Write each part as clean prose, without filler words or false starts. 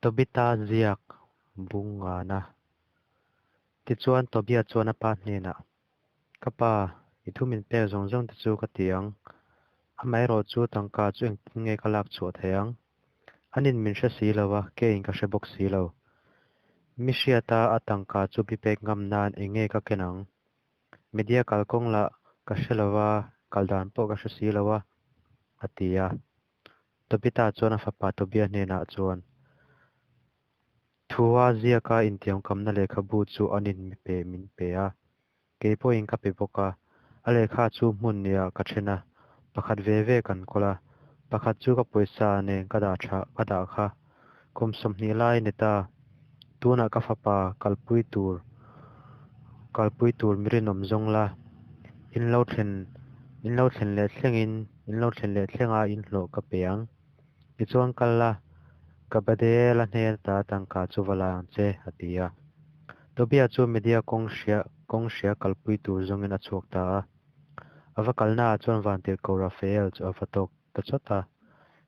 Tobita ziak bung ngana. Tichuan Tobia chuan a pa hnenah, Ka pa, i thu min pek zawng zawng te chu ka ti ang. Amaherawhchu tangka chu engtin nge ka lak chhuah theih ang? Anin min hre si lo a, keiin ka hre bawk si lo. Mi hriata a tangka chu mi pek ngam nan eng nge ka ken ang? Media kalkawng lah ka hre lo va, kal dan pawh ka hre si lo a, a ti a. Tobita chuan a fapa Tobia hnenah chuan, Thua ziaka intiamkamna lehkhabu chu anin mi pe min pe a, kei pawhin ka pe bawk a. A lehkha chu hmun niah ka then a, pakhat ve ve kan kawl a, pakhat chu ka pawisa nen ka dah tha ka dah kha. Kum 20 lai a ni ta, tunah ka fapa kalpui tur kalpui tur mi rinawm zawng la, in lo thlen in lo thlen leh thlengin in lo thlen leh thlenga in hlawh ka pe ang. Tichuan kal la, ka Badela hnen ata tangka chu va la ang che, a ti a. Tobia chu Media kawng hria kawng hria kalpui tur zawngin a chhuak ta a. A va kalnaah chuan vantirhkoh Raphael chu a va tawk ta chawt a.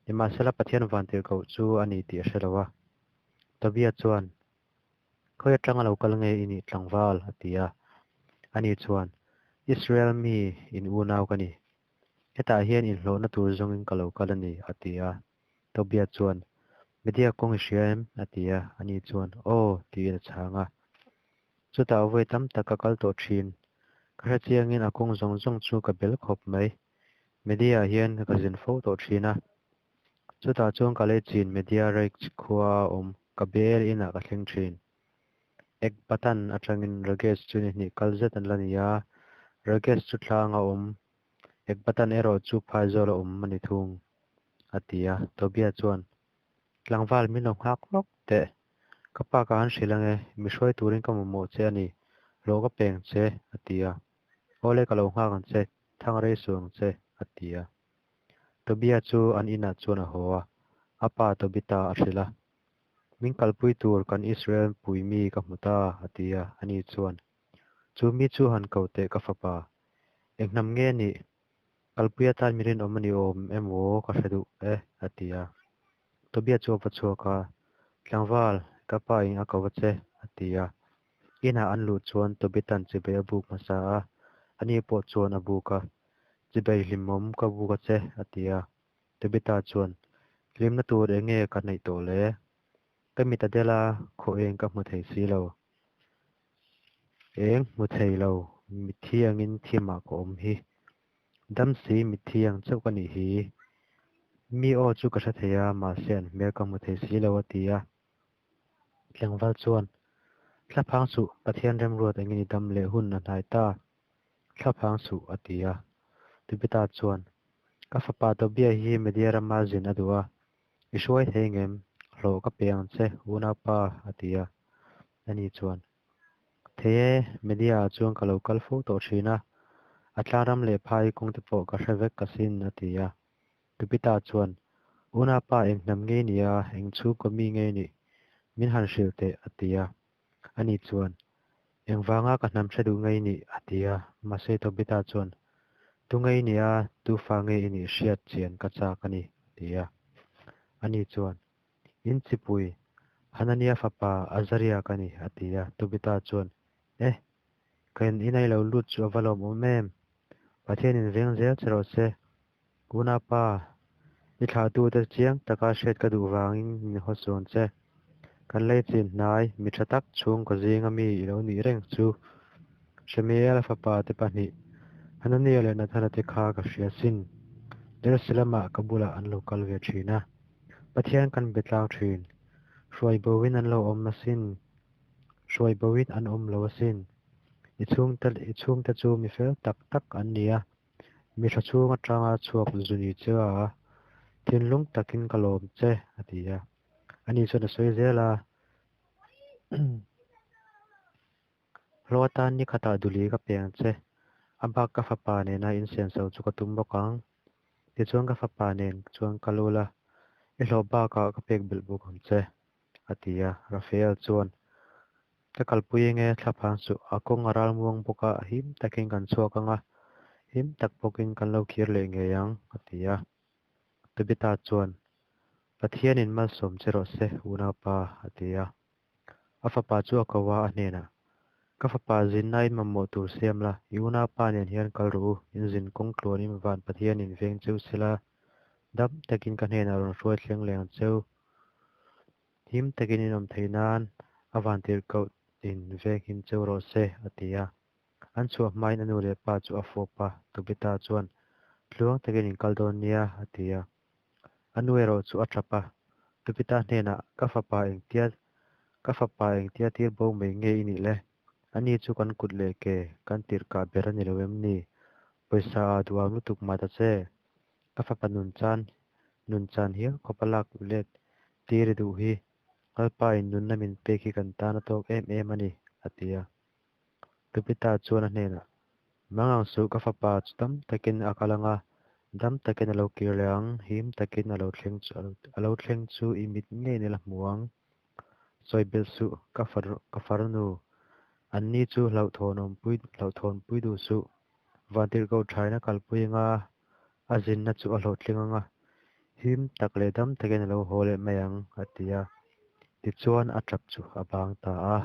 Nimahsela Pathian vantirhkoh chu a ni tih a hre lo a. Tobia chuan, Khawi atanga lo kal nge i nih tlangval? a ti a. Ani chuan, Israel mi in unau ka ni. Hetah hian inhlawhna tur zawngin ka lo kal a ni, a ti a. Tobia chuan, Media kawng i hria em? a ti a. Ani chuan, Aw, tiin a chhang a. Chutah vawi tam tak ka kal tawh thin. Ka hre chiangin a kawng zawng zawng chu ka bel khawp mai. Media-ah hian ka zin fo tawh thin a. Chutah chuan ka lei chin Media Reich khua a awm ka bel inah ka thleng thin. Ekbatan atangin Ragesh chu ni hnih kal zet an la ni a, Ragesh chu tlang a awm, Ekbatan erawh chu phaizawl a awm a ni thung, a ti a. Tobia chuan, Tlangval min lo nghak lawk teh, ka pa ka han hrilh ange, mi hruai turin ka mamawh che a ni, hlawh ka peng che, a ti a. Awle ka lo nghak ang che, thang rei suh ang che, a ti a. Tobia chu an inah chuan a haw a, a pa Tobita a hrilh a. Min kalpui tur kan Israel pui mi ka hmu ta, a ti a. Ani chuan, Chu mi chu han ko teh ka fapa, eng hnam nge a nih? Kalpui atan mi rinawm a ni awm emaw ka hre duh e, a ti a. Tobia chu a va chhuak a, Tlangval, ka pa in a ko va che, a ti a. Inah an luh chuan Tobitan chibai a buk hmasa a, ani pawh chuan a buk a. Chibai hlimawm ka buk a che, a ti a. Tobita chuan, Hlimna tur eng nge ka neih tawh le? Ka mit a del a, khaw eng ka hmu thei si lo. Eng hmu thei lo, mitthi angin thimah ka awm hi. Dam si mitthi ang chauh ka nih hi. Mi aw chu ka hre thei a, mahse an hmel ka hmu thei si lo, a ti a. Tlangval chuan, Thlaphang suh, Pathian remruat engin i dam leh hun a hnai ta. Thlaphang suh, a ti a. Tibeta chuan, Ka fapa Tobia hi Media rama zin a duh a, i hruai thei ngem? Hlawh ka pe ang che, unaupa, a ti a. Ani chuan, Thei e, Media ah chuan ka lo kal fo tawh thin a, a tlangram leh phai kawng te pawh ka hre vek asin, a ti a. Tubita chuan, Unaupa eng hnam nge i nih a, eng chhungkaw mi nge i nih? Min han hrilh teh, a ti a. Ani chuan, Engvanga ka hnam hre duh nge i nih? a ti a. Mahse Tobita chuan, Tu nge i nih a, tu fa nge i nih hriat chian ka chak a ni, a ti a. Ani chuan, In chipui, Hanania fapa Azaria ka ni, a ti a. Tobita chuan, Eh! Ka in inai lo lut chu a va lawmawm em! Pathianin veng zel che rawh se. Unaupa, i thlahtute chiang taka hriat ka duh vangin min haw sawn che. Kan lei chin hnai, mi tha tak chhungkaw zinga mi i lo nih reng chu. Shemiela fapa te pahnih, Hanania leh Nathana te kha ka hria sin. Jerusalem-ah ka bulah an lo kal ve thin a, Pathian kan be tlang thin. Hruai boin an lo awm asin. Hruai boin an awm lo asin. I chhungte i chhungte chu mi fel tak tak an ni a. Mi tha chhung atanga chhuak zu ni che a, thinlung takin ka lawm che, a ti a. Ani chuan a sawi zel a, Hlawh atan ni khatah duli ka pe ang che, a bak ka fapa nena insiamso chu ka tum bawk ang. Tichuan ka fapa nen chuan ka lul a, i hlawh bakah ka pek belh bawk ang che, a ti a. Raphael chuan, Ka kalpui enge thlaphang suh, a kawng a ral muang bawk a, him takin kan chhuak ang a, him tak bawkin kan lo kir leh ngei ang, a ti a. Tabitha chuan, Pathianin malsawm che rawh se, unaupa, a ti a. A fapa chu a ko a, a hnenah, Ka fapa, zinna in mamawh tur siam la, i unaupa nen hian kal rawh u, in zin kawng tluanin van Pathianin veng cheu sela, dam takin ka hnenah rawn hruai thleng leh ang cheu. Him takin in awm theih nan a vantirhkoh in veng him cheu rawh se, a ti a. An chhuah hmain a nu leh pa chu a fawp a, Tobita chuan, Tluang takin in kal dawn nia, a ti a. A nu erawh chu a tap a, Tobita hnenah, Ka fapa engtia ka fapa engtia tir bo mai nge i nih le? Ani chu kan kut leh ke kan tirhkah ber a ni lo em ni? Pawisa ah duham lutuk mah ta che. Ka fapa nun chan nun chan hial khawpa lak let tir i duh hi Lalpa in nunna min pek hi kan tan a tawk em em a ni, a ti a. Tobita chuan a hnenah, Mangang suh, ka fapa chu dam takin a kal ang a, dam takin a lo kir leh ang, him takin a lo thleng chu a lo thleng chu i mit ngeiin i la hmu ang. Sawi belh suh, ka ka farnu. Anni chu hlauhthawnawmpui hlauhthawnpui duh suh. Vantirhkoh thain a kalpui anga a zinna chu a hlawhtling ang a, him tak leh dam takin a lo haw leh mai ang, a ti a. Tichuan a tap chu a bang ta a.